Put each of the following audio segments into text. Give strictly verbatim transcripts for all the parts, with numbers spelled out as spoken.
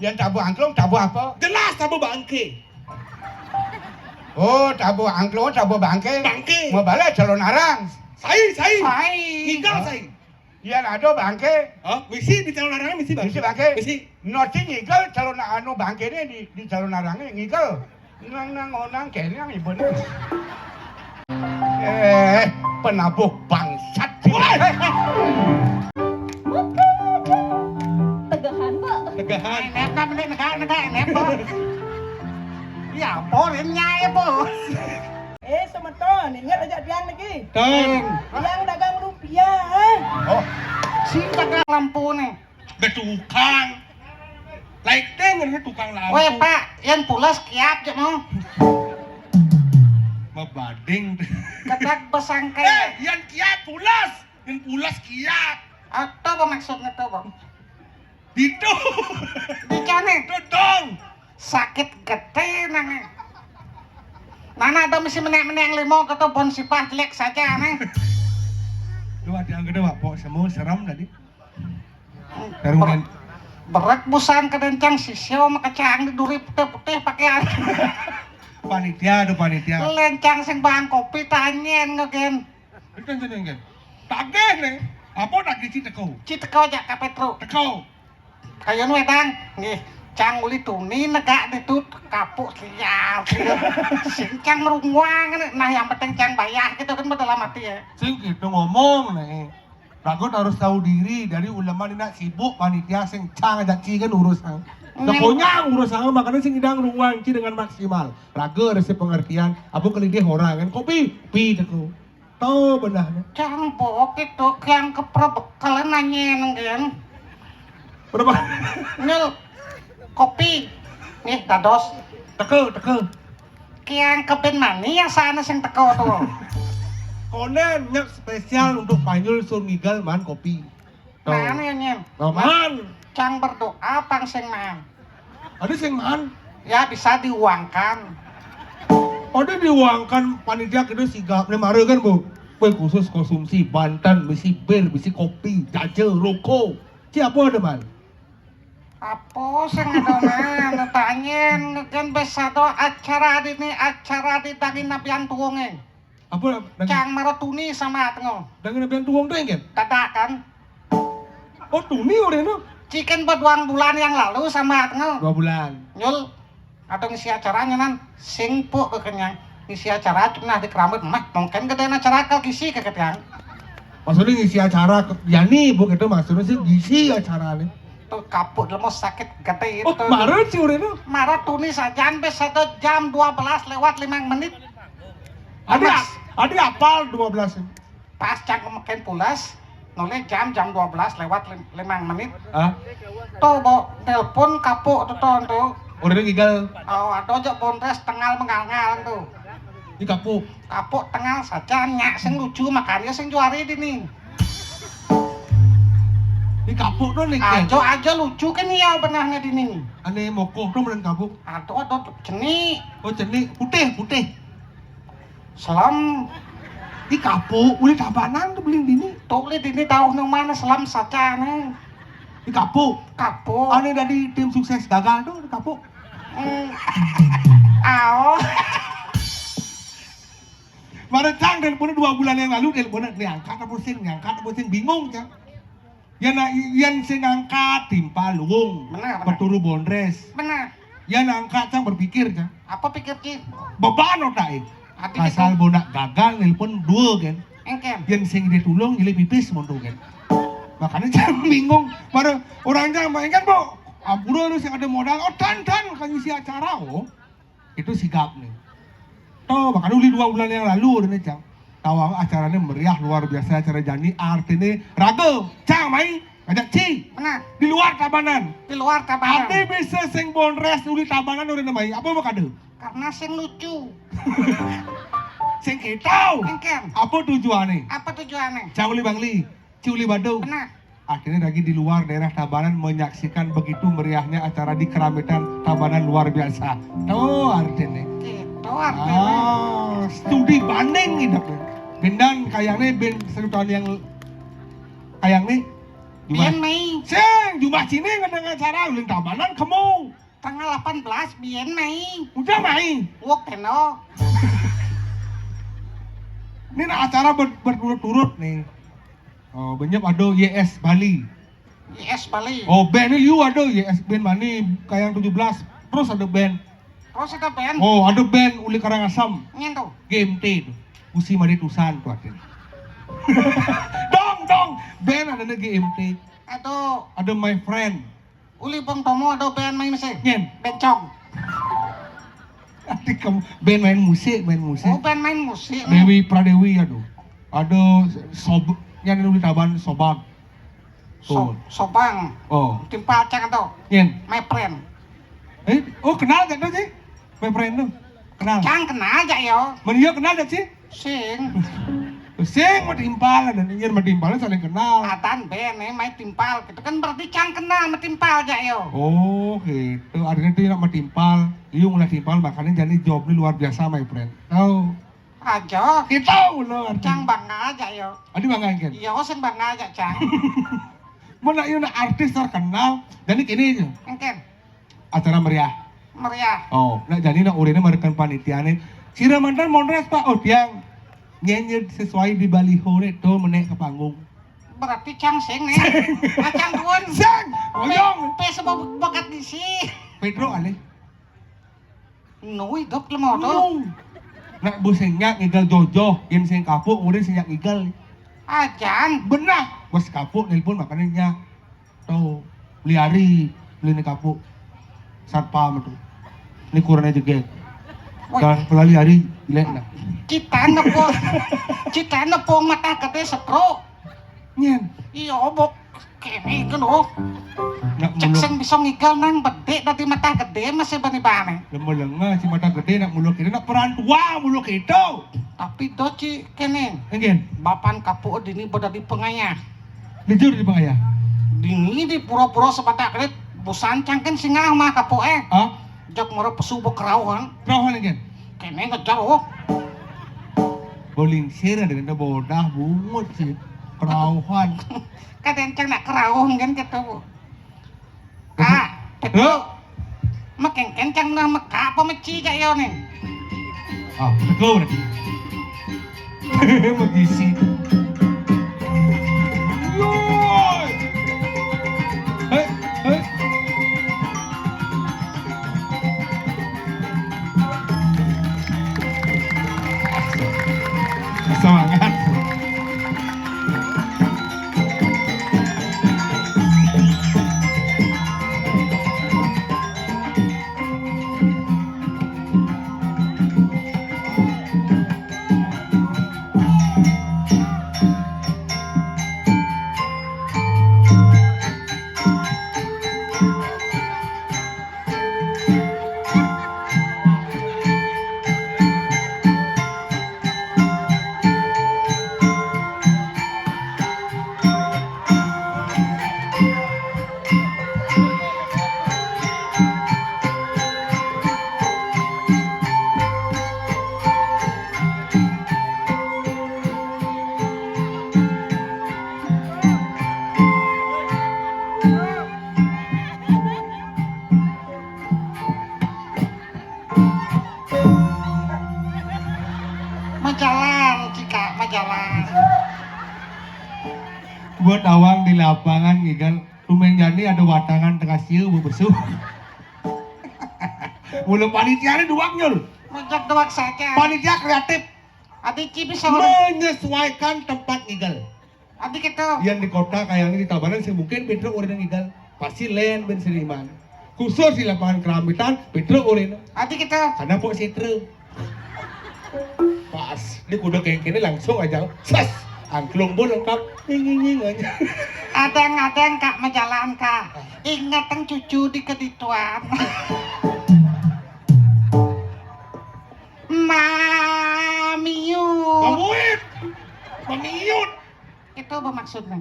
Yén tabuh angklung, tabuh apa? Jelas tabuh bangké. Oh, tabuh angklung, tabuh bangké. Bangké. Mau balik calon arang. Sai, sai. Sai. Ngigel sai. Yén ada bangké. Hah? Misi di calon arang, misi bangké. Misi bangké. Misi. Noti ngigel calon anu bangkéné di, di calon arangé ngigel. Nang, nang, onang, kénéng ibuné. Eh, penabuh bangsat. Woi! Tegehan, Bu. Tegehan. Nep, nep, nep, negak, negak, nep, Bu. Ya, apa rinnya, Bu? Eh, semeton, ingat aja tiang niki. Tong. Tiang dagang rupiah, eh. Oh. Sing dagang lampu nih. Betukang. Lighting ini tukang lampu. Weh, Pak, yén pules kiap, cek mau. Mabading. Ketak besangkai. Eh, yén kiap pules. Yén pules kiap. Apa maksudnya tuh, Bang? Ditu. Dicane. Dudung. Sakit gedé nang. Nana ada mesti menek-menek limo kata bon sipah jelek saja, aneh. Lu ada yang gede, Pak. Pok semua serem tadi. Tarungan. Berat busan kedencang sisio makacang di duri putih-putih pakaian. Panitia tuh, panitia. Lencang sing bahan kopi tanyen ngegen. Itu yang kan. Tagih nih. Apa tagih ci teko? Ci teko jak ka Petro. Teko. Kayon wedang. Nggih. Cang uli tuni negak ditu kapuk liar. Sing cang runguang, nah yang penting cang bayar gitu kan, betul amat ya. Sing gitu ngomong nih. Ragun harus tahu diri, dari ulama ini nak sibuk panitia sing cang ajak ci kan urus ang. Pokoknya urus ang, makanya sing idang runguang ci dengan maksimal. Raga ada si pengertian, apa kelidih orang kan, kopi, pi teko. Tau benahnya. Cang bok itu, kiang kepro bekal nanyen, kan. Berapa? Nil, kopi. Nih, dados. Teke, teke. Kiang kebin mani ya sana sing teko tuh. Konen, nyep spesial untuk Panyul Surmigal man kopi. Tuh. Man ya, Nyen? Tuh, man. Cang berdoa pang sing man. Ada sing man? Ya, bisa diuangkan. Ada diuangkan panitia kita sigap nih mara kan, Bu. Kue khusus konsumsi, banten, bisi bir, bisi kopi, jaja, rokok. Ci apa ada man? Apa sing ada man? Tanyen, kan besado acara di ni, acara di daging nabian tuwung, eh. Apa daging? Cang mara tuni sama tengo. Daging nabian tuwung tuh, kan? Dadakan. Oh, tuni udah no. Ciken buat dua bulan yang lalu sama tengo. Dua bulan. Nyul, atau ngisi acaranya nan, sing puk kekenyang. Ngisi acara, nah di keramut, mah, mungkin gede acara ke kisi kekenyang. Maksudnya ngisi acara ke, ya nih, Bu, itu maksudnya sih ngisi acara nih. Tuh kapuk lemo sakit gede itu. Oh, marah sih udah no. Marah tuni sajan bes satu jam dua belas lewat lima menit. Adi, Mas. Adi apal dua belas. Pas cang kemeken pulas, noleh jam, jam dua belas lewat lim-, lima menit. Hah? Tuh, Bo, telepon kapuk tuh, Ton, tuh. Udah ngigel. Oh, ada aja bondres tengal mengal-ngal tuh. Di kapuk. Kapuk tengal saja, nyak sing lucu, makanya sing juari di nih. Di kapuk tuh nih. Aja, aja lucu kan iya benahnya di nih. Ane mokoh tuh melen kapuk. Ada, ada tuh, cenik. Oh, cenik. Putih, putih. Selam. Di kapuk, uli tabanan tuh beli dini. Tuh, uli dini tahu nang mana selam saja nih. Di kapuk. Kapuk. Ane dari tim sukses gagal tuh di kapuk. Hmm. Ao. Mara cang telepon dua bulan yang lalu, telepon nih angkat apa sing, nih angkat apa sing, bingung cang. Yan, yan sing angkat timpal luwung. Benar, benar. Peturu bondres. Benar. Yan angkat cang berpikir cang. Apa pikir, Ci? Beban otak ini. Asal bonak gagal nelpon dua kan. Engken. Yan sing dia tulung jadi pipis montu kan. Makanya cang bingung. Pada orang cang main kan, Bu. Ampura lu sing ada modal. Oh, tan, tan, kan isi acara, oh. Itu sigap nih. Tuh, bahkan uli dua bulan yang lalu udah nih, Cang. Tawang acaranya meriah luar biasa, acara jani, artinya raga, Cang, mai, ngajak Ci. Benar. Di luar Tabanan. Di luar Tabanan. Ati bisa sing bondres uli Tabanan udah namai. Apa mau kade? Karena sing lucu. Sing ketau. Engken. Apa tujuannya? Apa tujuannya? Cang uli Bangli. Ci uli Badung. Benar. Akhirnya lagi di luar daerah Tabanan menyaksikan begitu meriahnya acara di Keramitan Tabanan luar biasa. Tuh artinya. Gitu artinya. Ah, studi banding gitu. Gendan kayaknya ben satu tahun yang kayaknya Biyen mai. Sing, jumah sini ngeneng acara ulin tabanan kemu. Tanggal delapan belas biyen mai. Udah mai. Wok teno. Ini nak acara ber- berturut-turut nih. Oh, banyak ada Y S Bali. Y S Bali. Oh, band ini liu ada Y S band mani kayang tujuh belas. Terus ada band. Terus ada band. Oh, ada band uli Karangasem. Nyen tuh. G M T tuh. Usi mari tusan tuh artinya. Dong, dong. Band ada G M T. Aduh. Ada My Friend. Uli Bong Tomo ada band main musik. Nyen. Bencong. Adik kamu band main musik, main musik. Oh, band main musik. Dewi Pradewi, aduh. Ada sob, yang di taban sobang. So, tuh. Sobang. Oh. Timpal cang atau? Nyen. My Friend. Eh, oh, kenal gak tuh sih? My Friend tuh. Kenal. Cang kenal aja yo. Meniyo kenal gak sih? Sing. Sing mah timpal, dan ingin mah timpal saling kenal. Atan band eh, main timpal. Itu kan berarti cang kenal mah timpal aja yo. Oh, gitu. Artinya itu nak mah timpal. Iya, mulai timpal, makanya jadi job ini luar biasa, my friend. Tahu? Aja. Kita ulo artinya. Cang bangga aja yo. Adi bangga kan? Iya, sing bangga aja, cang. Mana iya nak artis terkenal. Jadi gini aja. Engken. Acara meriah. Meriah. Oh, nak jadi nak urine merekan panitia nih. Sira mantan Monres, Pak. Oh, tiang nyanyi sesuai di baliho nih tuh menek ke panggung. Berarti cang sing nih. Acang pun. Sing. Oyong. Pe sebab bakat di si. Pedro alih. Nu hidup lemah tuh. Nu. Nak bu sing nyak ngigal jojoh, yen sing kapuk, urine sing nyak ngigal. Ajan. Benah. Bos kapuk nelpon makanya nyak. Tuh, beli hari, beli ni kapuk. Satpam tuh. Ini kurangnya jegek. Woi. Dan pelali hari, jelek dah. Kita nepung, kita nepung mata gede setro. Nyen. Iya, obok. Kene itu loh. Nak cek muluk. Sing bisa ngigal nang bedik tadi mata gede masih bani bane. Lemu lenga si mata gede nak muluk itu, nak peran tua muluk itu. Tapi doci kene. Enggen. Bapan kapuk dini bodo di pengayah. Jujur di pengayah. Dini di pura-pura sebatak rit busan cangken singa mah kapuk eh. Hah? Jok moro pesu bo kerauhan. Kerauhan enggen. Kene ngejar oh. Bolingsir ada kena bodah bungut sih. Kerauhan. Kadang cang nak kerauh kan gitu. Kak, gitu. Makeng kencang nah meka apa meci cak yo nih. Ah, betul berarti. Magisi. Yoi. Hei, hei. Semangat. Majalan, Cika, majalan. Buat awang di lapangan ngigal, lumen jani ada watangan tengah siu bebesu. Mula panitia ini duak nyul. Mejak duak saja. Panitia kreatif. Adi Ci bisa orang. Menyesuaikan tempat ngigal. Adi gitu. Yang di kota kayak ini di Tabanan sih mungkin Pedro orang ngigal. Pasti lain ben seniman. Khusus di lapangan Keramitan, Pedro orang. Adi gitu. Karena pok sitra. Pas, dia kuda kayak gini langsung aja. Ses, angklung pun lengkap. Nying, nying, nying aja. Adang-adang, Kak, majalan, Kak. Ingatang cucu di kedituan. Mamiut. Mamuit. Mamiut. Itu apa maksudnya?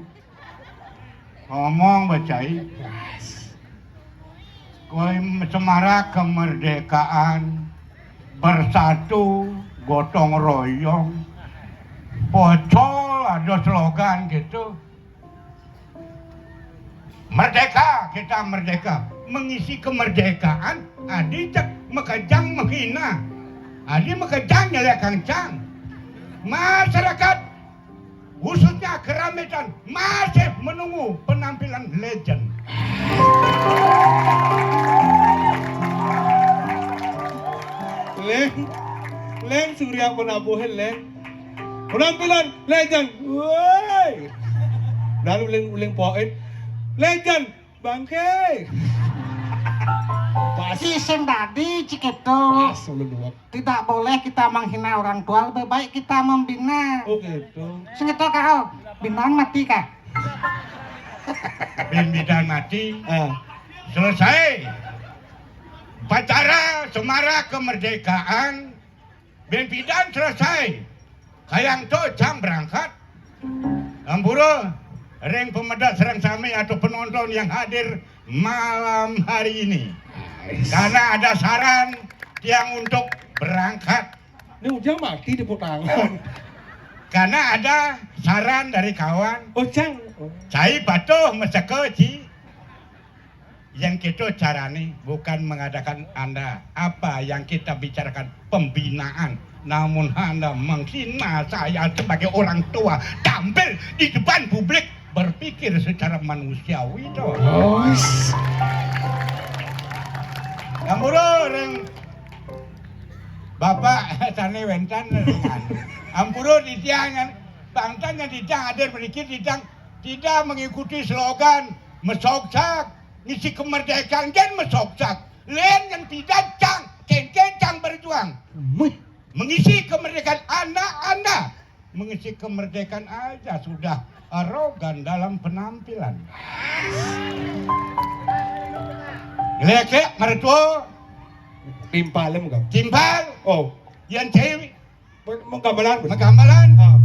Ngomong, Bacai. Kowe semarak kemerdekaan, bersatu, gotong royong. Pocol ada slogan gitu. Merdeka, kita merdeka. Mengisi kemerdekaan, adi cak makejang menghina. Adi makejang nyelekang cang. Masyarakat, khususnya Keramitan, masih menunggu penampilan legend. Lén, lén Surya Penabuhin, lén. Penampilan legend. Woi. Lalu uling, uling poin. Legend. Bangke. Pas. Ci sing dadi, ci kéto. Pas, ulun uwak. Tidak boleh kita menghina orang tua, lebih baik kita membina. Oh, gitu. Sing kéto, kau. Binaan mati kah? Bin bidan mati. Ah. Selesai. Upacara Semarak Kemerdekaan. Bin bidan selesai. Kayang to cang berangkat. Ampura, ring pameda sareng sami atau penonton yang hadir malam hari ini. Karena ada saran tiang untuk berangkat. Ini Ujang mati di putangan. Karena ada saran dari kawan. Oh, cang. Cai patuh masaka, ci. Yang kita carane bukan mengadakan anda. Apa yang kita bicarakan pembinaan. Namun anda menghina saya sebagai orang tua. Tampil di depan publik, berpikir secara manusiawi to. Bos. Ampura ring Bapak sane wentan. Ampura titiang, bangtan yang titiang hadir mriki, titiang tidak mengikuti slogan mesoksak, ngisi kemerdekaan, gen mesoksak. Len yang tidak cang, ken-ken cang berjuang. Mengisi kemerdekaan anak anda. Mengisi kemerdekaan aja sudah arogan dalam penampilan. Leke mertua. Timpal, em, kamu. Timpal. Oh. Yang cewek. Menggambalan. Menggambalan. Ah.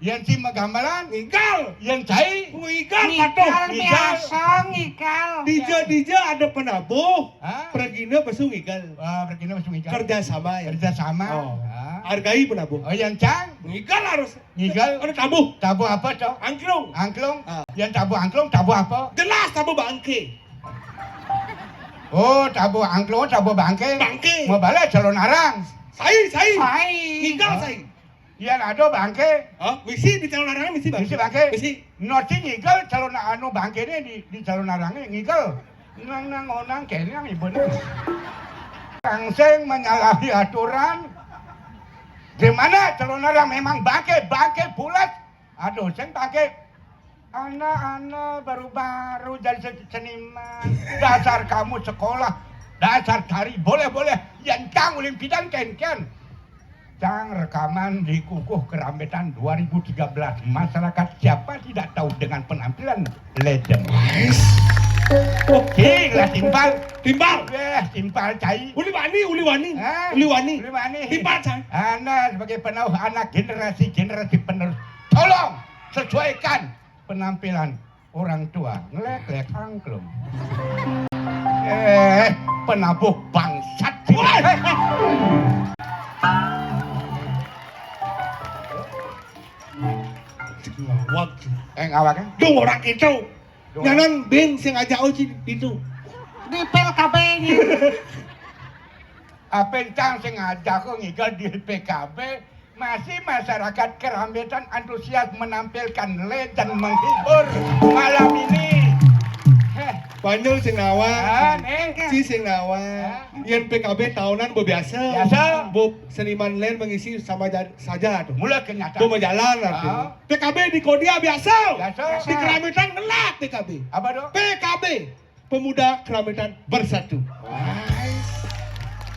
Yang si menggambalan. Ngigal. Yang cai. Ngigal, ngigal, patuh. Ngigal. Biasa, ngigal. Dija, dija ada penabuh. Hah? Pergina pesu ngigal. Ah, pergina pesu ngigal. Kerjasama ya. Kerjasama. Oh. Ah. Hargai penabuh. Oh, yang cang. Ngigal harus. Ngigal. Ada tabuh. Tabuh apa, Cok? Angklung. Angklung. Ah. Yang tabuh angklung, tabuh apa? Jelas tabuh bangke. Oh, tabuh angklung, tabuh bangke. Bangke. Mau balik calon arang. Sai, sai. Sai. Ngigal, ah, sai. Yang ada bangke. Hah? Misi di calon arang, misi bangke. Misi bangke. Misi. Noti ngigal calon anu bangke ini di, di calon arangnya ngigal. Nang, nang, onang, kenang, ibu nih. Yang sing menyalahi aturan. Di mana calon arang memang bangke, bangke bulat. Aduh, sing bangke. Ana-ana baru-baru jadi se-, seniman. Dasar kamu sekolah, dasar tari, boleh-boleh. Yang cang uling pidan ken-ken. Cang rekaman di Kukuh Kerambetan dua ribu tiga belas. Masyarakat siapa tidak tahu dengan penampilan legend. Oke, lah timpal. Timpal. Eh, timpal cai. Uli wani, uli wani. Hah? Uli wani. Uli wani. Timpal, cang. Anda sebagai penabuh anak generasi-generasi penerus. Tolong sesuaikan penampilan orang tua. Ngelek-lek angklung. Eh, penabuh bangsat. Woi! Ngawak. Eh, ngawak, eh? Dong orang itu. Dong. Nyanan beng sing aja uci itu. Di P L K B-nya. Apa yang cang sing aja kok ngigal di P K B? Masih masyarakat Kerambetan antusias menampilkan legend menghibur malam ini. Heh. Banyul sing nawa. Ah, nih. Ci sing nawa. Ah. Yen P K B tahunan bo biasa. Biasa. Bo seniman lain mengisi sama ja-, saja tuh. Mula kenyataan. Bo majalan artinya. Ah. P K B di Kodia biasa. Biasa. Di Kerambetan ngelak P K B. Apa tuh? P K B. Pemuda Kerambetan Bersatu. Wah.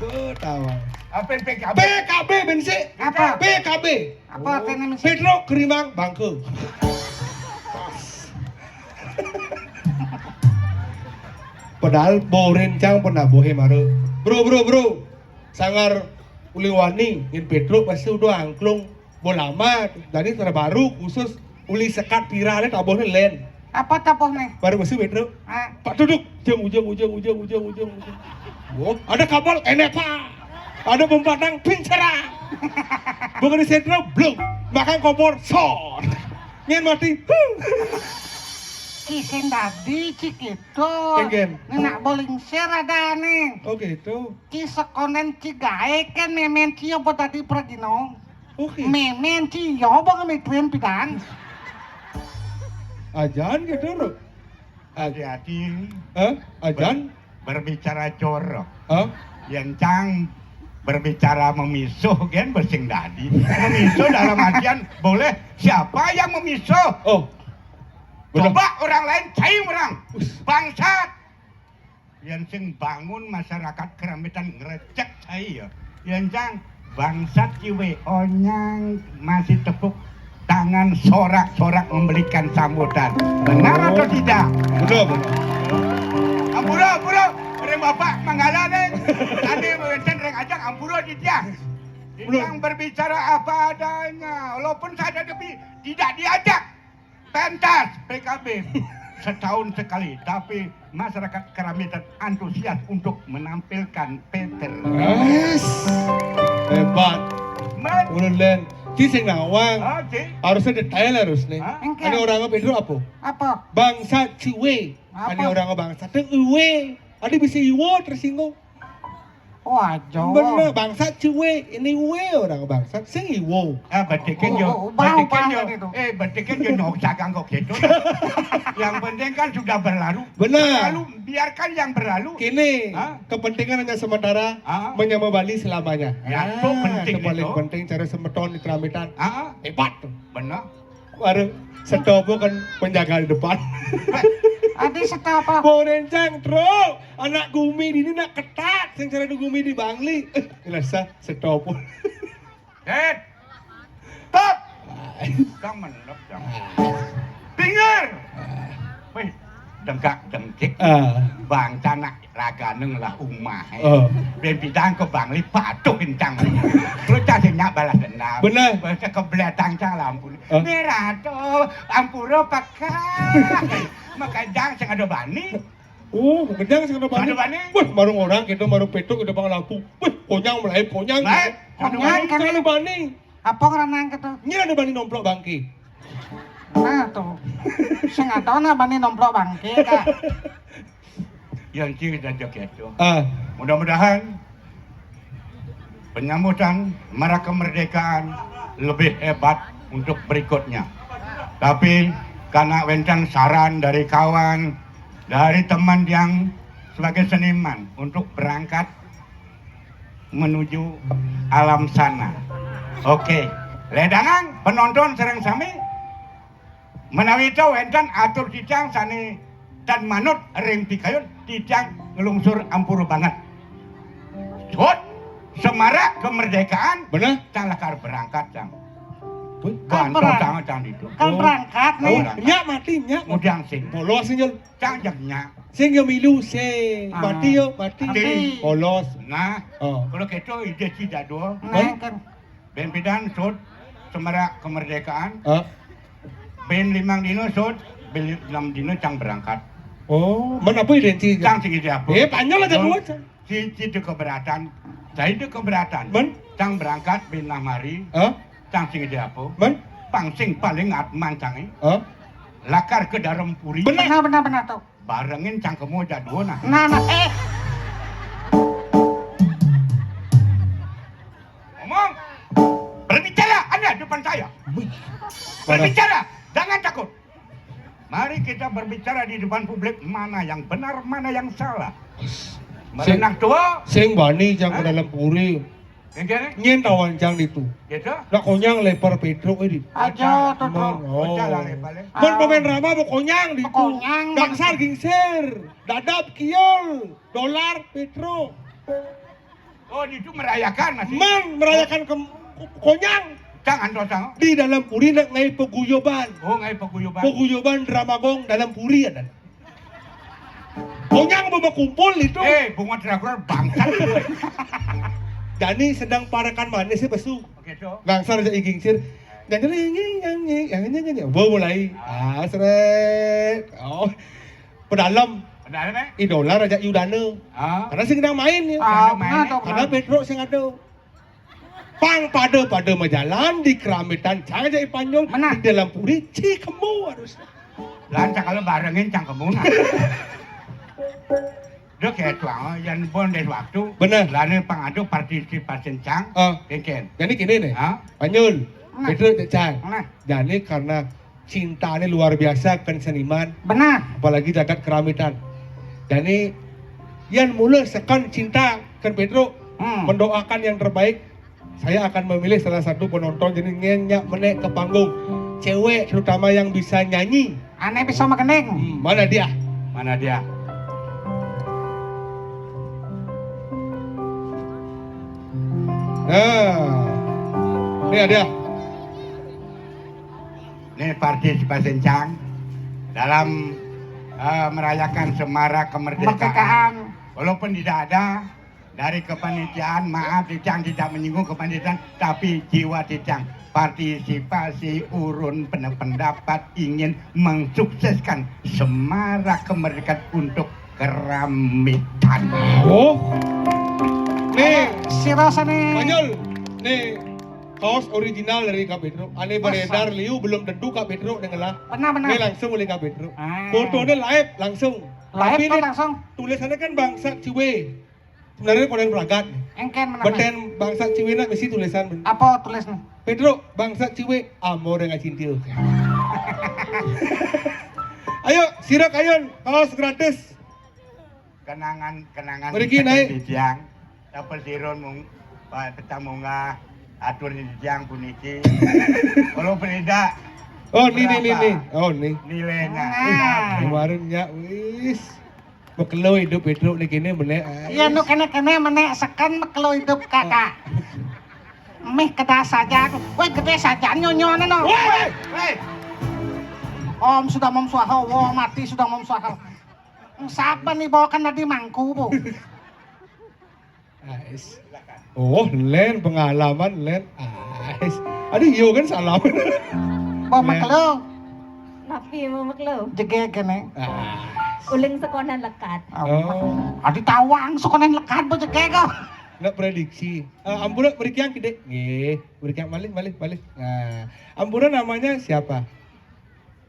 Ketawa. Apa P K B? P K B bensi. Apa? P K B. Apa artinya bensi? Pedro Kerimang Bangke. Padahal bo rencang pernah bohe mara. Bro, bro, bro. Sanggar uli wani, ngin Pedro pasti udah angklung. Bo lama, jadi terbaru khusus uli sekat pira le tabuhne len. Apa tabuhne? Baru masuk Pedro. Ah. Pak duduk, jeng ujung, ujung, ujung, ujung, ujung, ujung. Oh, ada kabel, enek, Pak. Ada pempatang, pincara. Bukan di sentro, belum. Makan kompor, sor. Ngin mati, huh. Ci sing dadi, ci kéto. Éngkén. Né nak bowling share ada né. Oh, kéto. Ci sekonen ci gaé kén mémén ci apa dadi pragina. Oké. Mémén ci ya apa ngamitrén pidan. Ajan kéto, Ro. Hati-hati. Hah? Ajan? Ber-, berbicara jorok. Hah? Yén cang berbicara memisuh, gén bésing dadi. Memisuh dalam artian boleh siapa yang memisuh? Oh. Benar. Coba orang lain cai orang. Us. Bangsat. Yén sing bangun masyarakat Kerametan ngrecek cai ya. Yén cang bangsat ciwé onyang masih tepuk tangan sorak-sorak memberikan sambutan. Benar atau tidak? Benar, benar. Ampura, ampura. Ring bapak manggala né. Tadi wénten ring ajeng ampura titiang. Benar. Titiang berbicara apa adanya. Walaupun saya tidak diajak. Pentas P K B setahun sekali, tapi masyarakat Kerametan antusias untuk menampilkan Peter. Yes. Hebat. Men. Ulun Len. Ci sing nawang. Ah, ci. Harusnya detail harus nih. Hah? Engke. Ada orang apa itu apa? Apa? Bangsat ciwé. Apa? Ada orang bangsat teh uwe. Ada bisa iwo tersinggung. Oh, aja. Bener, bangsat ciwé. Ini uwe orang bangsat. Sing iwo. Ah, betikin yo. Oh, oh, bau betikin yo. Banget itu. Eh, betikin yo nyok sagang kok gitu. Yang penting kan sudah berlalu. Benar. Berlalu, biarkan yang berlalu. Kini, hah? Kepentingan hanya sementara, ah, menyama Bali selamanya. Ya, ah, itu penting itu paling itu. Penting cara semeton di Kerametan. Ah, ah. Hebat tuh. Benar. Baru setopo kan penjaga di depan. Adi setopo. Mau rencang, truk. Anak gumi dini nak ketat, sing cara di gumi di Bangli. Eh, jelas ah, setopo. Ded. Stop. Kang menep, Kang. Pinggir. Wih, dengkak dengkik. Ah. Bangsa nak ragané lah umah. Oh. Bén pidan ke Bangli patuh kencang. Terus cacingnya balas dendam. Bener. Bahasa kebletang cang lah ampun. Oh. Merah tuh, ampura pakai. Makajang sing ada bani. Oh, makajang sing ada bani. Ada bani. Wah, marung orang kita, marung petuk kita bang lampu. Wah, konyang mulai konyang. Baik. Konyang kan ada bani. Apa ngeranang kita? Nyira ada bani nomplok bangki. Nah, tuh. Sing ada na bani nomplok bangki, Kak. Yang ciri dan joget itu. Ah. Mudah-mudahan penyambutan Mara Kemerdekaan lebih hebat untuk berikutnya. Tapi karena wénten saran dari kawan, dari teman yang sebagai seniman untuk berangkat menuju alam sana. Oke, ledangang penonton sareng sami. Menawi to wénten atur titiang sané tan manut ring pikayun, titiang nglungsur ampura banget. Sut, semarak kemerdekaan, bener? Cang lakar berangkat, Cang. Wih, bantu berang-, cang, cang ditu. Kan oh. Berangkat nih. Oh, berangkat. Nyak mati, nyak. Ngudang sing. Polos sing, Jul. Cang jang nyak. Sing yo milu sing. Ah. Mati yo, mati. Mati. Polos. Nah, oh. Kalau gitu ide ci jadwal. Nah, kan. Bén pidan sut semarak kemerdekaan. Hah? Bén limang dino sut, bén enam dino cang berangkat. Oh, men apa identik? Cang sing ide apa? Eh, panjang aja dua, Cang. Si, si itu keberatan. Saya itu keberatan. Men? Cang berangkat bén nah mari. Hah? Cang sing ide apa? Men? Pang sing paling atman cang, eh. Hah? Lakar ke dalam puri. Benar. Benar, benar, benar tuh. Barengin cangkemmu jadwal nah. Nah, nah, eh. Ngomong. Berbicara Anda depan saya. Wih. Parah. Berbicara, jangan takut. Mari kita berbicara di depan publik mana yang benar, mana yang salah. Sing, merenang tua. Sing bani cang ke dalam puri. Hah? Yang kene? Nyén tawan cang ditu. Gitu? Lah konyang lepar Pétruk ini. Aja, Aja. Tuh, tuh. Oh. Aja lah lepar, eh. Men pemain drama mau konyang ditu. Konyang. Gangsar gingsir, dadap kiol, dolar Pétruk. Oh, itu merayakan masih. Men merayakan ke, konyang. Cang antos cang. Di dalam puri nak ngai paguyuban. Oh, ngai paguyuban. Paguyuban drama gong dalam puri ada. Konyang mau kumpul itu. Eh, bunga terakhir bangsat. Dani sedang parakan manis sih pesu. Oke, so. Gangsar aja iging sir. Nyanyi nyanyi nyanyi nyanyi nyanyi. Wow, mulai. Ah, seret. Oh. Pedalem. Pedalem, eh? Idola Raja Yudana. Ah. Karena sing sedang main ya. Ah, sedang main, benar, eh? Karena Pétruk sing ada. Pang pada-pada majalan di Kerambitan cang aja Ipanyul. Mana? Di dalam puri ci kembu harus. Lan cang kalau barengin cang kemuna. Dek ya tuang, yan bon des waktu. Bener. Lane pangadu partisipasi cang. Ah. Kengken. Jadi gini nih, Hah? Panyul, Nah. Betul, Cang. Nah. Jadi karena cinta ini luar biasa kan seniman. Benar. Apalagi jagat keramitan. Jadi yan mula sekan cinta kan Pedro Hmm. mendoakan yang terbaik. Saya akan memilih salah satu penonton jadi ngenyak menek ke panggung. Cewek terutama yang bisa nyanyi. Ane bisa magending. Hmm, mana dia? Mana dia? Nah, ini ada. Ini partisipasi cang dalam eh, merayakan semarak kemerdekaan. Kemerdekaan. Walaupun tidak ada dari kepanitiaan, maaf, Ticang tidak menyinggung kepanitiaan, tapi jiwa Ticang partisipasi urun pene- pendapat ingin mensukseskan semarak kemerdekaan untuk keramitan. Oh. Nih, Sira sane. Panyul. Nih, kaos original dari Kak Pedro. Ane beredar liu belum tentu Kak Pedro dengelah. Benar, benar. Nih langsung oleh Kak Pedro. Ah. Fotonya live langsung. Live Tapi kok nih, langsung? Tulisannya kan bangsa Ciwe. Sebenarnya konen pelagat. Engken mana? Beten bangsa Ciwe nak mesti tulisan. Apa tulisnya? Pedro, bangsa Ciwe, amor dengan cinta. Ayo, sirak ayun, kaos gratis. Kenangan, kenangan Mriki naik. Di tiang. Tapel sirun mung, pa- petang munggah, atur di tiang puniki. Kalau tidak, Oh, ni, ni, ni, berapa ni. Oh, ni. Nilainya. Ah. Kemarin ya, wis. Mekelo hidup Pedro ni kene menek. Iya, nu kene-kene menek sekan mekelo hidup kakak. Mih kedas saja aku. Woi, gede saja nyonyo no. Woi, woi. Om sudah mom swaha, wo mati sudah mom swaha. Siapa nih bawakan tadi mangku, Bu? Ais. Oh, len pengalaman len. Ais. Aduh, iyo kan salam. Bo Len. Mekelo. Napi mau mekelo? Jegeg kene. Ais. Uling sekonan lekat. Oh. Adi tawang sekonan lekat bo jegeg kok. Nak prediksi. Eh, ampura mriki yang gede. Nggih, mriki yang malih, malih, malih. Nah, ampura namanya siapa?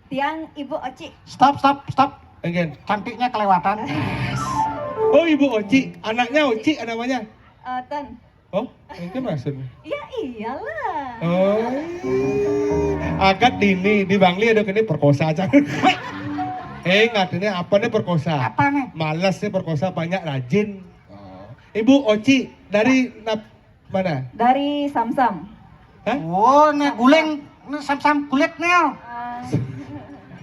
Tiang Ibu Oci. Stop, stop, stop. Again. Cantiknya kelewatan. Oh, Ibu Oci. Anaknya Oci namanya? Eh, ten. Oh, itu maksudnya. Ya iyalah. Oh. Akad dini di Bangli ada kena perkosa aja. Eh, ngatanya apa nih perkosa? Apa nih? Malas nih perkosa, banyak rajin. Oh. Ibu Oci dari nap- mana? Dari Samsam. Hah? Oh, nih guling, nih sam-sam kulit nih. Ah.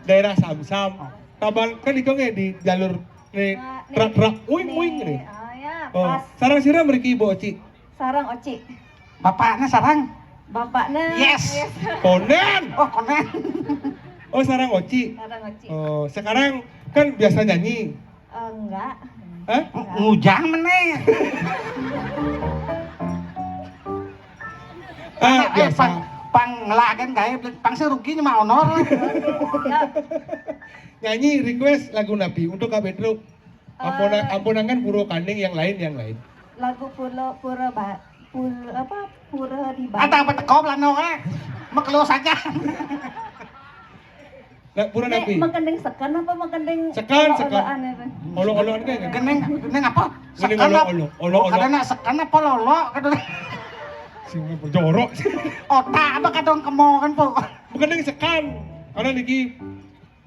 Daerah Samsam. Tabal kan itu nggih di jalur nih. Nah, nih. Truk-truk, uing, nih. Uing nih. Oh, ya, oh, pas. Sarang sira mriki Ibu Oci. Sarang Oci. Bapaknya sarang. Bapaknya. Yes. Yes. Konen. Oh, konen. Oh, sarang Oci. Sarang Oci. Oh, sekarang kan biasa nyanyi. Eh, enggak. Hah? Ngujang meneh. Ah, eh, biasa. Pang, pang ngelaken gawe pang sing rugi nyemak honor. Siap. Nyanyi request lagu napi untuk Kak Pedro? Ampun, eh, ampunangan Pura Kaning yang lain, yang lain. Lagu Pura, Pura Ba-, Pura apa? Pura di Bali. Ada apa teko belano eh? Mekelo saja. Nak pura napi? Nek mekending sekan apa mekending sekan, sekan. Olo-oloan itu? Olo-oloan itu ya? Gending, gending apa? Gending sekan olo-olo, apa? Olo-olo. Kadang nak sekan apa lolo? Kadang sing jorok. Otak apa kadang kemo kan, Po? Mekending sekan. Karena niki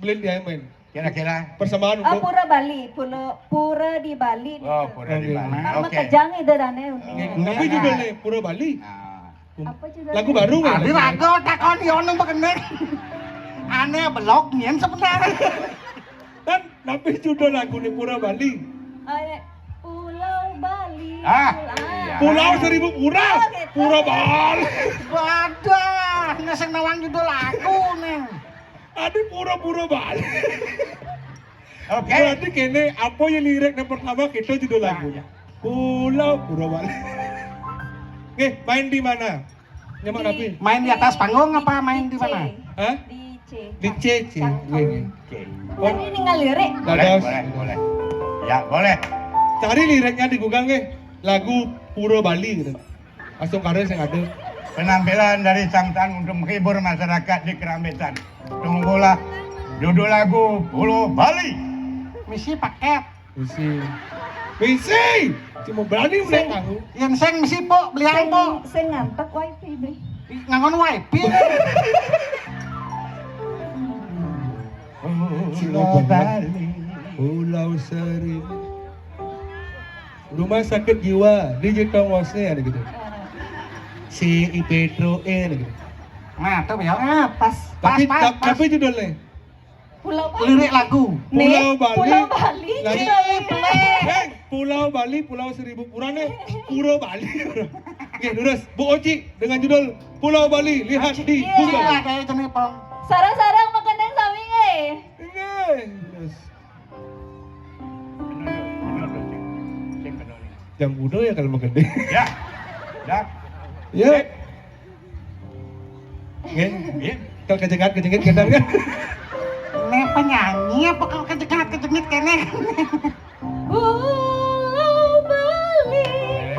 beli di main. Kira-kira? Persembahan untuk Pura Bali, Pura, Pura di Bali. Oh, Pura di Bali. Oke. Oke. Makejang ide dane uni. Nggih, tapi judulnya Pura Bali. Ah. Apa judulnya? Lagu baru kan? Ada lagu takon yo nang bekenek. Aneh belok nyen sebenarnya. Dan tapi judul lagu ini Pura Bali. Eh, Pulau Bali. Ah, iya. Pulau Seribu Pura. Oh, gitu. Pura Bali. Waduh, ini sing nawang judul lagu nih. Ada Pura-Pura Bali. Oke. Berarti kene apa ya lirik yang pertama kita judul lagunya? Pulau Pura Bali. Oke, main di mana? Nyemak napi? Main di atas panggung apa main di mana? Hah? Di C. Di C C. Oke. Oke. Oh. Tadi tinggal lirik. Boleh, boleh, boleh. Ya, boleh. Cari liriknya di Google nggih. Lagu Pura Bali gitu. Langsung karya sing ada. Penampilan dari Samsam untuk menghibur masyarakat di Kerambetan. Tunggulah. Judul lagu Pulau Bali. Misi paket. Misi. Misi. Cuma berani udah tahu. Yang sing misi, Pok, belian, Pok. Sing ngantek wifi, Bli. Ngangon wifi. Pulau Bali. Pulau Seribu. Rumah sakit jiwa di Jetong Osne ada gitu. Si I Pedro E ada gitu. Nah, tuh ya. Ah, pas. Tapi, pas, pas, ta- pas. Tapi judulnya Pulau Bali. Lirik lagu. Nih, Pulau Bali. Pulau Bali. Lagi. Judulnya. Hei, Pulau Bali, Pulau Seribu Pura nih. Pura Bali. Oke, terus Bu Oci dengan judul Pulau Bali, lihat di Google. Iya, kayak jenis pom. Sarang-sarang makan yang sami, eh. Ini. Terus. Jam udah ya kalau mau gede. Ya. Ya. Ya. Nggih. Nggih. Kalau kejengat, kejengat, kadang kan. Ini penyanyi apa kalau kejengat, kejengat kene? Pulau Bali,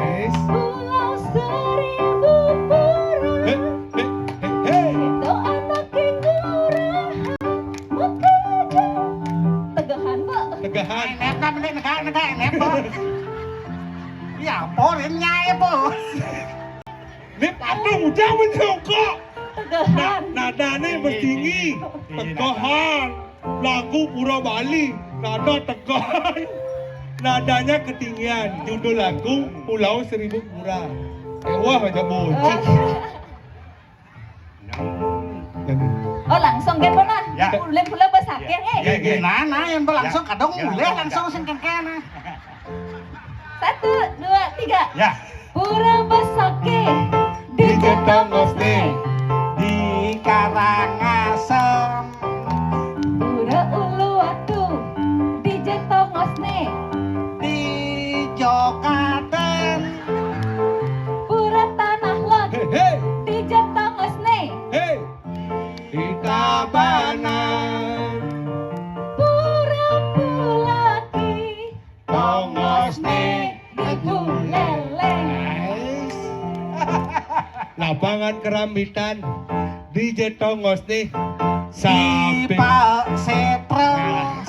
Yes. Pulau Seribu Pura. Hei, hei, hei, hei. Itu anak kelurahan. Tegahan, Pak. Tegahan. Nep, nep, nep, nep, nep, nep, Pak. Ya, porinnya ya, Bos. Nep, apa udah menjongkok? Tegahan. Na-, nadanya mesti tinggi. Tinggi, tinggi, Tegahan. Lagu Pura Bali, nada tegahan. Nadanya ketinggian. Judul lagu Pulau Seribu Pura. Eh, wah, aja bocil. Oh, langsung kan, Bona? Ya. Ulin pula besakit, eh. Ya, ya. Nah, nah, yang berlangsung Ya. kadang Ya. mulai Ya. langsung sing kengkena. Satu, dua, tiga. Ya. Pura Besakih di Di Jetong Osne. Di Karangasem. Pura Uluwatu di Jetong Osne. Di Jokaten. Pura Tanah Lot Hei, hei. di Jetong Osne. Hei. Di Tabanan. Pura Pulaki. Tongos nih di Buleleng. Lapangan Kerambitan di Jetong Osne. Sampai Pak Setres.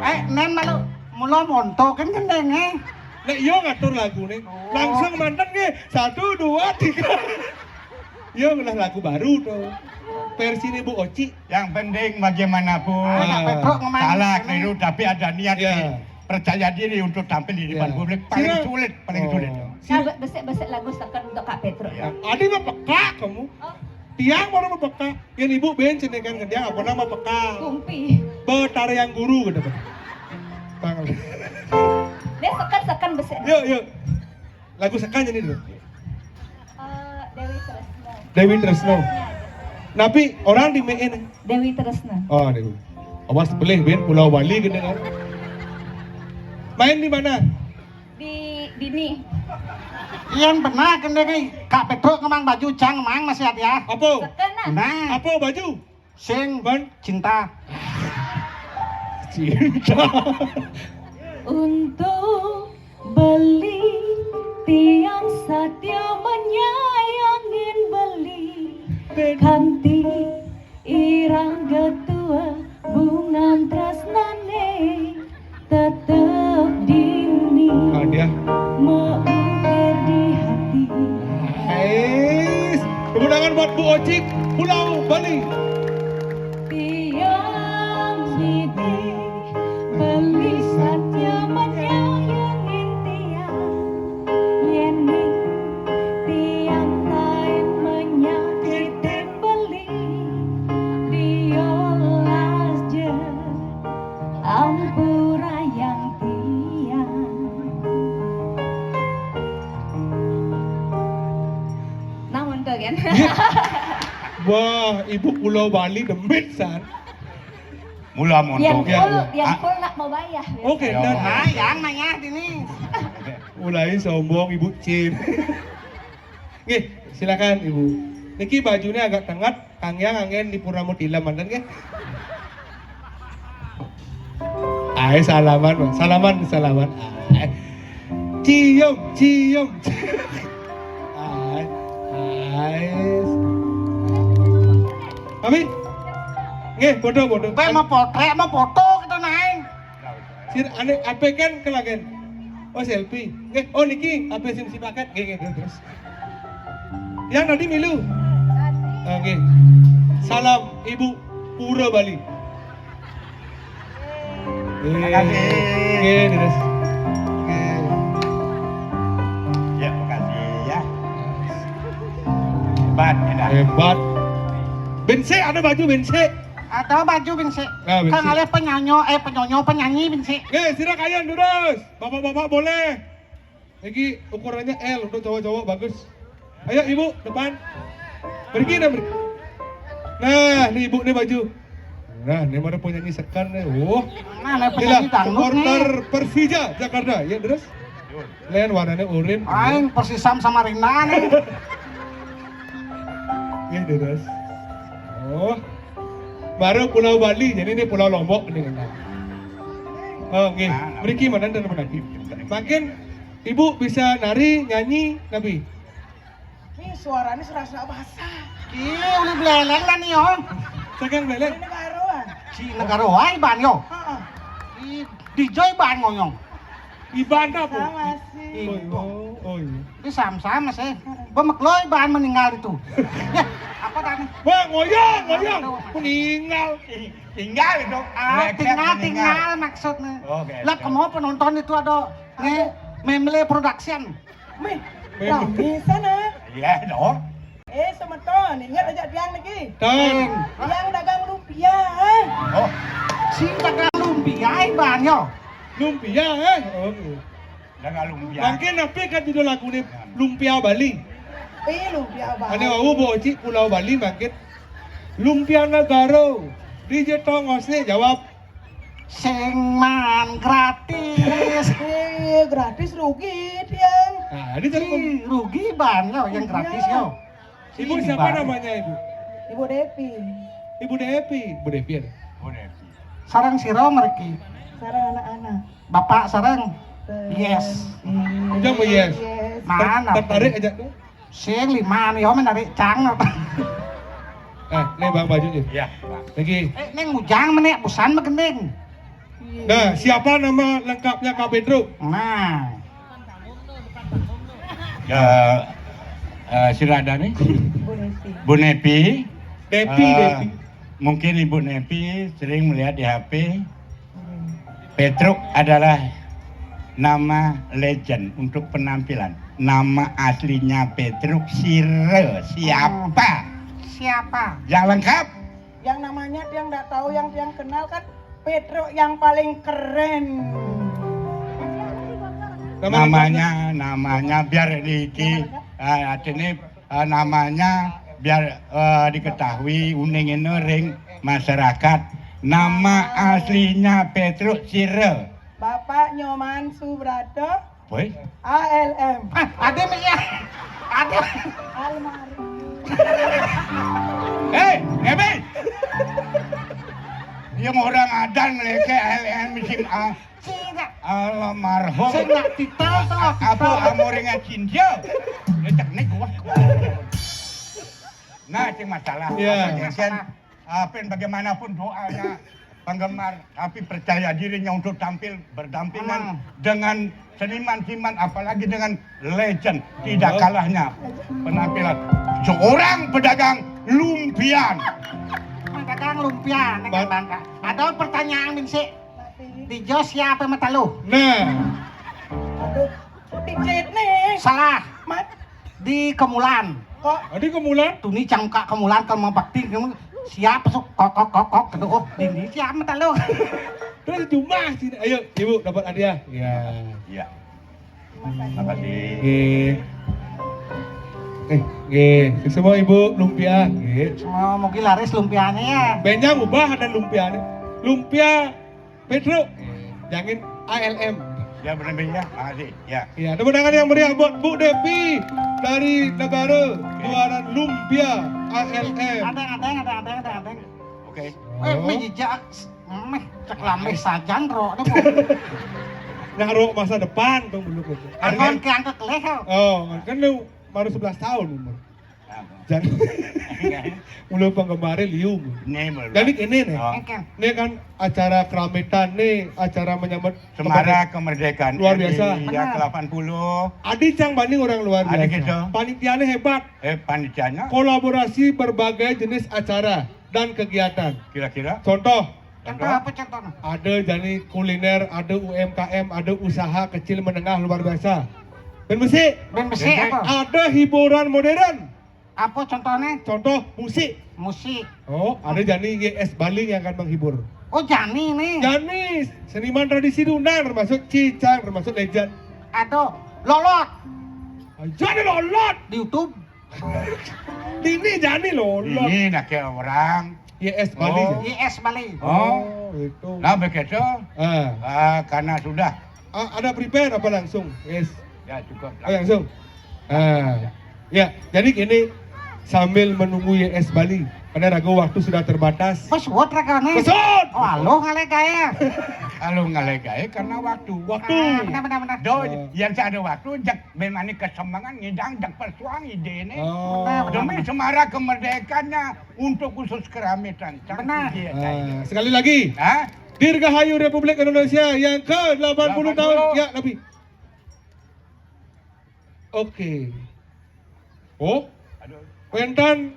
Eh, nen malu mula monto kan gendeng, eh. Nek yo ngatur lagu nih. Oh. Langsung manten nih. Satu, dua, tiga. Yo udah lagu baru tuh. Versi Bu Oci. Yang penting bagaimanapun Ah. Kak Petruk ngomong salah, ini. keliru, tapi ada niat Ya. nih. Percaya diri untuk tampil di depan Ya. publik. Paling Sira- sulit, paling Oh. sulit. Nah, Sira- be-, besik-besik lagu second untuk Kak Petruk. Ya. Adi mah peka kamu. Oh. Tiang baru mah peka. Yang ibu ben cendekan ke dia apa nama peka? Kumpi. Betara yang guru gitu. Tangan. Dia second, second besik. Yuk, yuk. Lagu second ini dulu. Eh, Dewi Tresno. Dewi Tresno. Tapi orang di main Dewi Tresno. Oh, Dewi. Awas beli ben Pulau Bali gede kan. Main di mana? Di Dini. Yang benar kan nih Kak Petruk kemang baju cang mang masih ada ya. Apa? Second, nah. Nah. Apa baju? Sing Ban? Cinta. Cinta. Untuk beli tiang satia menyayangin beli kanti irang ketua bungan tresnane. Tetep dini Hadiah. Mengukir di hati. Ais. Tepuk tangan buat Bu Ocik, Pulau Bali. Tiang siti beli saja menyayangin tiang. Yening tiang lain menyakitin beli. Diolas je Ampura yang tiang. Namun tuh kan. Iya. Wah, ibu Pulau Bali demit san. Mula monto. Yang Ya, full, ya. yang Ah. full nak mau bayar. Oke, Ya, nah. oke. Ah, yang nanya sini. Mulai sombong ibu Cin. Nggih, silakan ibu. Niki bajunya agak tengat. Kang Yang angin di Puramo Tilem manten nggih. Ae salaman, Bang. Salaman, salaman. Ae. Cium, cium. Ae. Kami? Nggih, foto, foto. Kowe mau potret, mau foto kita naik. Sir, ane ape kan kelagen? Oh, selfie. Nggih, oh niki ape sing sipaket? Nggih, nggih, terus. Yang tadi milu. Oke. Salam Ibu Pura Bali. Terima kasih. Oke, terus. Oke. Ya, makasih ya. Hebat, enak. Hebat. Bense, ada baju bense. Ada baju bense. Nah, bense. Kang alih penyonyo, eh penyonyo penyanyi bense. Oke, silakan terus. Bapak-bapak boleh. Iki ukurannya L untuk cowok-cowok bagus. Ayo ibu depan. Pergi nah pergi. Nah, ini ibu nih baju. Nah, ini mana penyanyi sekan nih. Wah. Nah, nah, penyanyi dangdut nih. Supporter Persija Jakarta. Ya terus. Len warnanya urin. Aing Persisam sama Rina nih. Ya terus. Oh. Baru Pulau Bali, jadi ini Pulau Lombok nih. Oh, nggih. Mriki mana dan mana? Makin Ibu bisa nari, nyanyi, Nabi? Ini suaranya serasa basah. Ih, udah beleleng lah nih, Om. Saking beleleng? Ini Negara. Si Negara wae ban yo. Heeh. Di Joy ban ngoyong. Iban apa? Sama sih. Oh iya. Oh iya. Ini sama-sama sih. Bemek loy ban meninggal itu. Ya, apa tadi? Wah, ngoyong, ngoyong. Meninggal. Tinggal itu. Ah, tinggal, tinggal maksudnya. Oke. Lah, kamu penonton itu ada nih, Memle Production. Meh, rame sana. Iya dong. Eh, semeton, ingat aja tiang lagi. Tiang. Tiang dagang lumpia, eh. Oh. Si dagang lumpia, Iban, yo. Lumpia, eh. Oh. Dagang lumpia. Mungkin napi kan judul lagu nih, Lumpia Bali. Eh, lumpia Bali. Ane wau Bu Oci Pulau Bali mungkin. Lumpia Negara. D J Tongos nih jawab. Sing man gratis. Eh, gratis rugi, tiang. Nah, ini kan rugi ban yo, yang gratis yo. Ibu siapa namanya, Ibu? Ibu Devi. Ibu Devi. Ibu Devi ada? Ibu Devi. Sarang sira mriki. Sarang anak-anak. Bapak sarang. Yes. Ujang mau yes. Mana? Tertarik aja tuh. Sing lima nih, yo menarik cang. Eh, nih Bang bajunya. Iya, Pak. Lagi. Eh, neng ujang menek busan begending. Nah, siapa nama lengkapnya Kak Pedro? Nah. Ya, eh, sudah ada nih. Bu Nepi. Bu Nepi. Depi, eh, Depi. Mungkin Ibu Nepi sering melihat di H P. Petruk adalah nama legend untuk penampilan. Nama aslinya Petruk Sire. Siapa? Siapa? Yang lengkap? Yang namanya tiang nggak tahu, yang tiang kenal kan Petruk yang paling keren. Namanya, namanya biar di iki, ah, artinya, eh, namanya biar, eh, diketahui uning ini ring masyarakat. Nama aslinya Petruk Sire. Bapak Nyoman Subrata. Woi. A L M. Ah, ada nih ya. Ada. Almarhum. Hei, Ebi. Yang orang ada ngeleke A L M sim A. Cina. Almarhum. Sing nak titel to. Apa amoringan cinta? Lecek nek gua. Nah, cing masalah. Iya. Apa yang kan? Apa yang bagaimanapun doanya penggemar, tapi percaya dirinya untuk tampil berdampingan dengan seniman-seniman, apalagi dengan legend, tidak kalahnya penampilan seorang pedagang lumpia. Pedagang lumpia, nek bangka. Ada pertanyaan, Min, sik. Di Jos siapa mata lu? Nah. Aduh, dikit nih. Salah. Mat. Di Kemulan. Kok? Oh, di Kemulan? Tuni cangkak Kemulan kalau mau bakti, kamu siapa sok kok, kok, kok, kok, aduh, oh, di, di siapa mata lu? Terus cuma sini. Ayo, Ibu dapat hadiah. Ya. Iya. Makasih. Nggih. Eh, nggih. Semua Ibu lumpia, nggih. Semua mugi laris lumpianya ya. Benjang ubah ada lumpianya. Lumpia Pedro. Jangan A L M. Ya, benar, benar, ya. Makasih. Ya. Ya, tepuk tangan yang meriah buat Bu Devi dari Negara, juara lumpia A L M. Ada, ada, ada, ada, ada, ada. Oke. Eh, meh jejak, meh cek lambeh sajan ro. Nah, ro masa depan tuh dulu gitu. Akan ke angka keleh. Oh, kan lu baru sebelas tahun umur. Jadi, mula penggemaré liu. Né, mula. Jadi kéné né. Oh. Oke. Né kan acara keramitan né, acara menyambut Semarak kemerdekaan. Kemerdekaan luar biasa. R I, ya, benar. Ke delapan puluh. Adi cang bani orang luar biasa. Adi gitu. Panitiané hébat. Eh, panitianya? Kolaborasi berbagai jenis acara dan kegiatan. Kira-kira? Contoh. Contoh apa contohnya? Ada jani kuliner, ada U M K M, ada usaha kecil menengah luar biasa. Bén besi. Bén besi. Bén besi apa? Ada hiburan modern. Apa contohnya? Contoh musik. Musik. Oh, ada jani Y S Bali yang akan menghibur. Oh, jani né. Jani, seniman tradisi Dunar, termasuk Cicang, termasuk Legend. Aduh, Lolot. Ah, jani Lolot. Di YouTube. Ini jani Lolot. Ini nak orang. Y S Bali. Oh. Y S Bali. Oh. Oh, itu. Nah, begitu. Ah. Ah, karena sudah. Ah, ada prepare apa langsung? Yes. Ya, cukup. Oh, langsung. Ah. Ya, jadi gini, sambil menunggu Y S Bali, karena ragu waktu sudah terbatas. Pesut ragané. Pesut! Oh, aluh ngalih gaé. Aluh ngalih gaé karena waktu. Waktu. Ah, benar, benar, benar. Do, oh. Yang ada waktu, jak memang kesemangat ngidang jak persuang idéné. Oh. Benar, benar, demi benar. Semarak kemerdekaannya untuk khusus keramitan. Benar. Iya, ah, sekali lagi. Hah? Dirgahayu Republik Indonesia yang ke delapan puluh tahun. Delapan puluh. Ya, lebih. Oke. Oh? Aduh. Wénten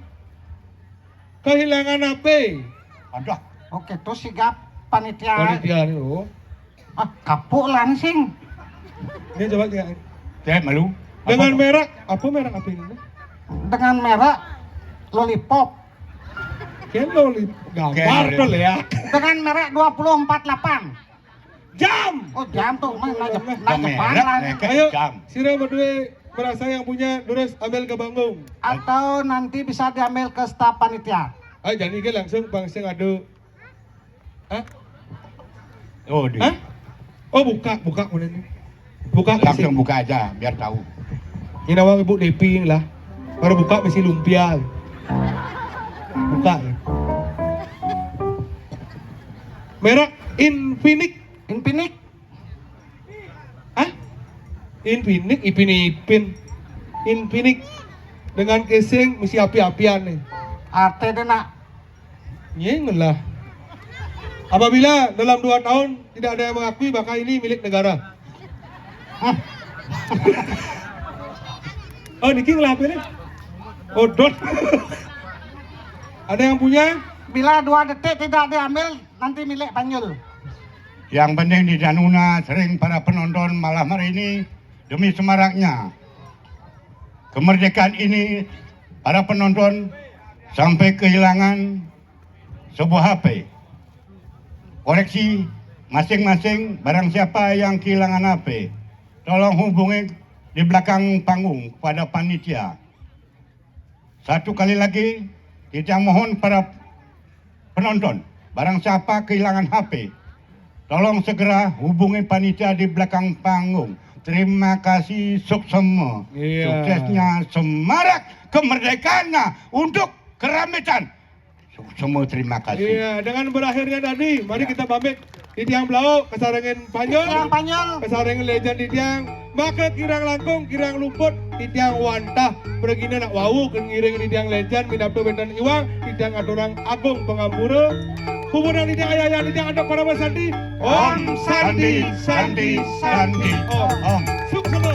kehilangan H P. Aduh. Oke, terus sigap panitia. Panitia nih, oh. Ah, kapuk langsing. Ini coba ya. Saya malu. Dengan merek, apa merek H P ini? Dengan merek Lollipop. Kan lollipop, gambar tuh ya. Dengan merek dua puluh empat delapan. Jam. Oh, jam tuh, mah, nah, nah, jam Jepang merek, lah. Merek. Ayo, jam. Sira berdua merasa yang punya, durus ambil ke panggung. Atau nanti bisa diambil ke staf panitia. Ayo, jadi ke langsung bang sing adu. Hah? Oh, di. Hah? Oh, buka, buka mana ini? Buka. Langsung sing buka aja, biar tahu. Ini awang Ibu Depi lah. Baru buka mesti lumpia. Buka. Merek Infinix. Infinix. Hah? Infinix, Ipin Ipin. Infinix. Dengan casing mesti api-apian nih. Arte deh nak. Nyeng lah. Apabila dalam dua tahun tidak ada yang mengakui, maka ini milik negara. Oh, niki ngelah apa nih? Odot. Ada yang punya? Bila dua detik tidak diambil, nanti milik Panjul. Yang penting di Danuna sering para penonton malam hari ini demi semaraknya kemerdekaan ini, para penonton sampai kehilangan sebuah H P. Koreksi, masing-masing barang siapa yang kehilangan H P, tolong hubungi di belakang panggung kepada panitia. Satu kali lagi, kita mohon para penonton, barang siapa kehilangan H P, tolong segera hubungi panitia di belakang panggung. Terima kasih, suksema. Iya. Suksesnya semarak kemerdekaannya untuk keramitan. Suksema, terima kasih. Iya, dengan berakhirnya tadi, mari kita pamit. Titiang Blau, kasarengin Panjul. Titiang Panjul. Kasarengin Legend titiang. Maka kirang langkung, kirang luput, titiang wantah. Pergina nak wau, ngiring titiang Legend, minabda wénten iwang, titiang aturang agung pangampura. Kuburan titiang ayah-ayah titiang ada para santi. Om Santi, Santi, Santi. Om. Om. Suksema.